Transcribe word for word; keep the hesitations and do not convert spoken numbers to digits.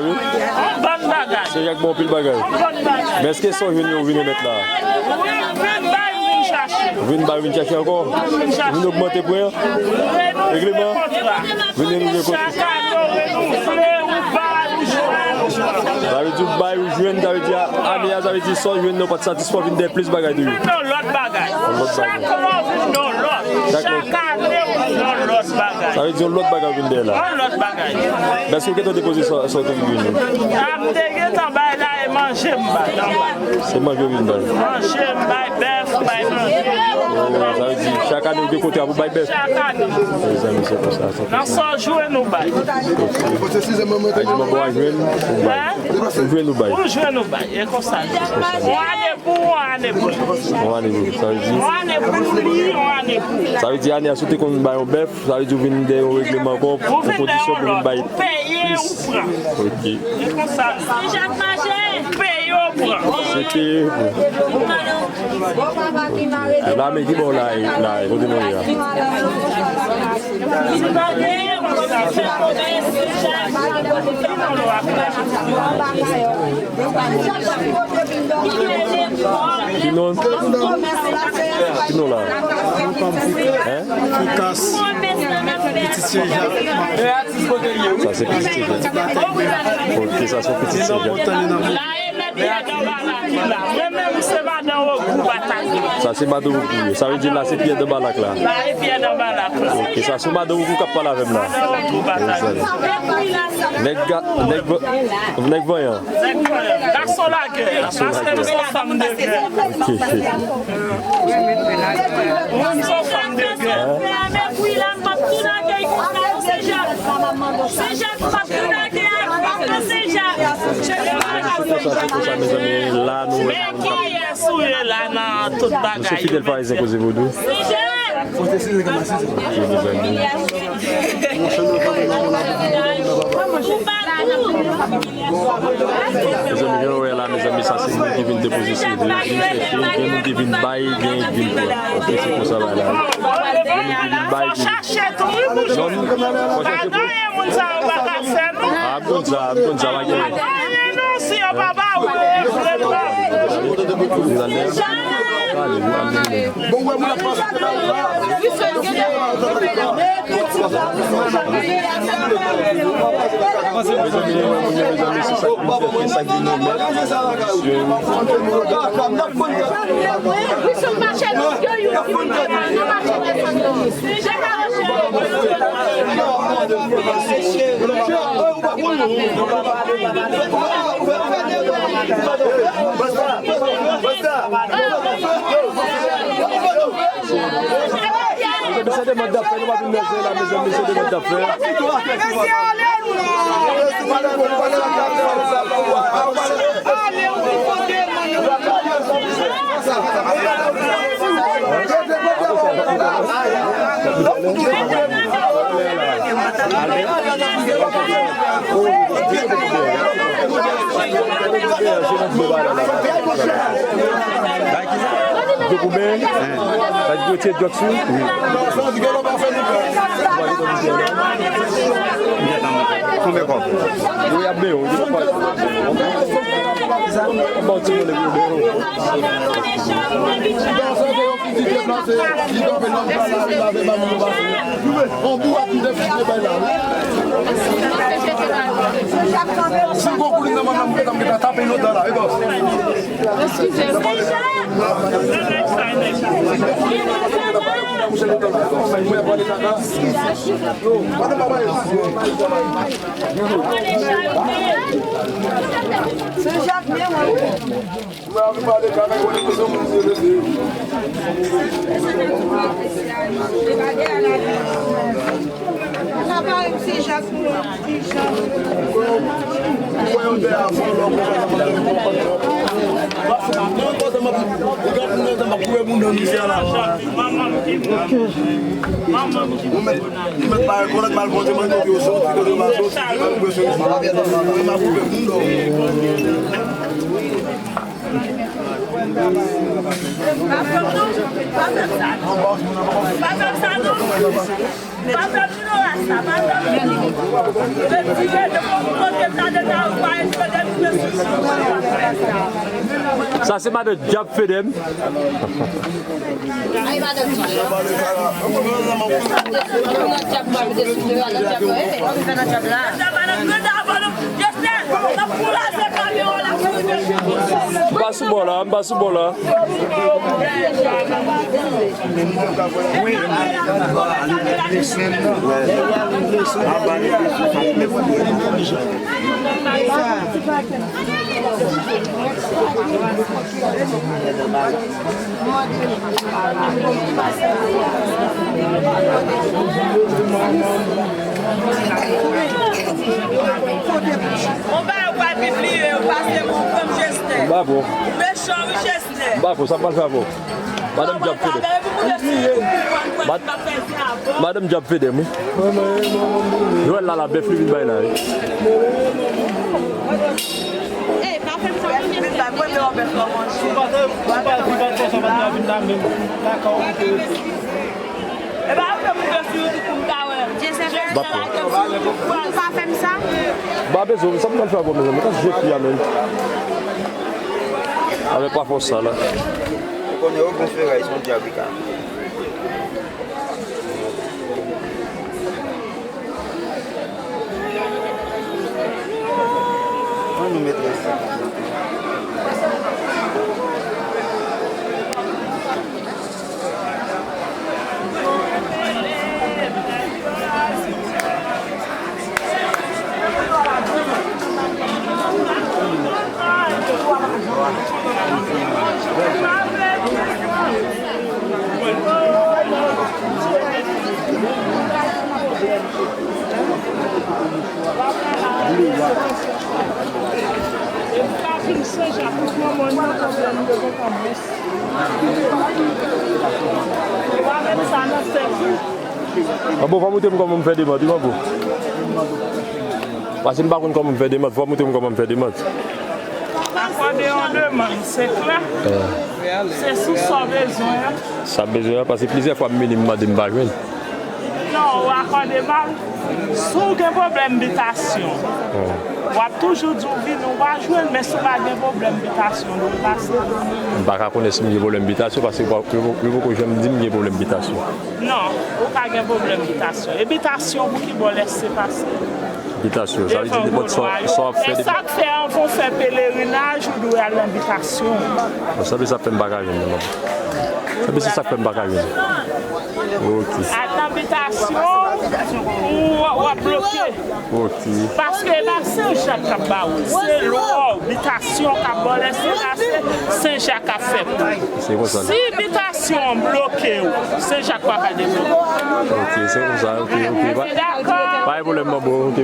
Wi. Yon bann bagay. Senjak bon anpil bagay. Yon bann bagay. Men èske sa w jwenn yo vin remèt la? Vin bay, vin chache. Vin bay, vin chache ankò? Vin chache. Vin ogmante pwen an? Renouvle kontra. Vin renouvle kontra. Chak ane, w renouvle, ou bay, ou jwenn. Sa vle di w bay, ou jwenn, sa vle di a, ane a, sa vle di sa w jwenn nan w pa t satisfè, w vin dèyè plis bagay toujou. Vin nan lòt bagay. Yon lòt bagay. Chak lè w vin nan lòt. Chak ane, w vin nan lòt bagay. Sa vle di yon lòt bagay w vin dèyè la. Yon lòt bagay. Men èske w gentan depoze sa, sa w te vin jwenn nan? A, m te gentan bay la, e manje m bay anba. Se manje w vin bay? Manje m bay bèf, bay manje. Oh, sa vle di chak ane w gen kontra pou bay bèf? Chak ane. Mezanmi, se konsa, se konsa. Nan sa w jwenn ou bay. Ok. Sa vle di manman w a jwenn, ou bay. Hein? Ou jwenn ou bay. Ou jwenn ou bay. E konsa. Yon ane pou ou, yon ane pou li. Yon ane pou li. Sa vle di? Yon ane pou li, yon ane pou li. Sa vle di ane a, si w te konn bay yon bèf, sa vle di w vin dèyè yon regleman ankò, pou kondisyon pou vin bay plis. Ou peye, ou pran. Ok. Se konsa. Ou peye, ou pran. Se peye, ou pran. Lame ki bò la, la, kote nou ye a? Ki non? Ki non la? Hein? Fikas. Pitit Senjak. Sa se pitit Senjak. Ok, sa se pitit Senjak. Pyè dan balak la. Mwen menm se madan Ogou Batake. Sa se madan Ogou. Sa vle di la se pyè dan balak la. La e pyè dan balak la. Ok, sa se madan Ogou k ap pale avè m la. Madan Ogou Batake. Nèg ga-, nèg va-, nèg vanyan. Nèg vanyan. Gason lagè. Gason lagè. Paske m se yon fanm de gè. Ok. Mwen se yon fanm de gè. Hein? Se konsa, se konsa, mezanmi. La, nou wè. Men kiyès ou ye la nan tout bagay? Nou se Fidèl Parizyen koze vodou. Mezanmi, jan nou wè la, mezanmi, sa se moun ki vin depoze seri de chèche, gen moun ki vin bay, gen ki vin pran. Ok, se konsa bagay la. Gen moun ki vin bay, gen moun ki vin pran. Moun sa yo pa ka fè nou. Ah, m konn sa, m konn sa, pa gen. Pa gen non, si yo pa ba ou, yo vle ba ou. Bon, wè, moun ap pase. Mezanmi, mezanmi, se sa k vin fè, se sa k vin nan men. Mezanmi, se demann n ap fè, nou pa vin nèse la, mezanmi, se demann n ap fè. Dogoumen, sa di yo tye djòk sou. Konbyen kòb? Yo y ap benyen w, yo pa. Bon, ti moun yo benyen w. Li kanpe nan pla la, li lave ba moun yo pase. On bou ap vide fè bay la, wi. Si gon koulin nan manman m, m gentan tape yon dan la, wi, bòs. Eskize. Sen Jak, men mwen. Ou mèt, ou mèt pa rekònèt malpwòpte mwen, kote yo soti, kote yo pa soti, mwen m ap koupe moun dòmi. Pa fè m sa non. Pa fè m sa non. Pa fè m non, rasta, pa fè m non. Mwen di ke depi yon kote m ta deja Se madan dyab Fedem. M pa sou bò la, m pa sou bò la. On bagay ou pral pibliye, ou pase pou kòm Jesnè. Bravo. Mechan wi Jesnè. Bravo, sa pral fè avè w. Madanm dyab Fedem. Mad- Madanm dyab Fedem, wi. Jwèl la, la bèf li vin bay la, wi. Ey, pa fè m sa, mwen menm. Ou pa te, ou pa te, ou pa te fè sa, pa te vin la menm. Dakò, ok. E pa fè m vin sou YouTube pou m ta wè. Jezebèl, pa fè m sa. Ba bezwen, sa m pral fè avè w, mezanmi? Kase je fi a menm. Avè pa fòs sa la. Ou konnen yo gon feray, se yon dyab li ka. An nou mete sa. Manbo, fò moute m kòman m fè demant, wi, manbo. Paske m pa konn kòman m fè demant, fò moute m kòman m fè demant. Akòde yon demann, se klè. Se sou sa w bezwen an. Sa m bezwen an, paske plizyè fwa m vini, m mande, m pa jwenn. Non, ou akòde pa l. Si w gen pwoblèm bitasyon, w ap toujou di w vini, w pa jwenn, men si w pa gen pwoblèm bitasyon, w dwe pase. M pa ka konnen si m gen pwoblèm bitasyon, paske yo, yo, yo poko janm di m gen pwoblèm bitasyon. Non, ou pa gen pwoblèm bitasyon. E bitasyon pou ki bò lèse pase? Bitasyon, sa vle di nenpòt sa, sa w ap fè. E depi sa k fè anvan w fè pelerinaj, ou dwe al nan bitasyon. Bon, sa vle di sa k fè m pa ka jwenn li, manbo. Sa vle di sa k fè m pa ka jwenn li. Ok. Al nan bitasyon, ou, w ap bloke. Ok. Paske e pa Sen Jak k ap ba ou, se lwa w, bitasyon k ap ba w lèse pase, Sen Jak ap fè pou ou. Se konsa. Si bitasyon an bloke w, Sen Jak pa ka debloke. Ok, se konsa, ok, ok. Pa, dakò. Pa gen pwoblèm, manbo, ok.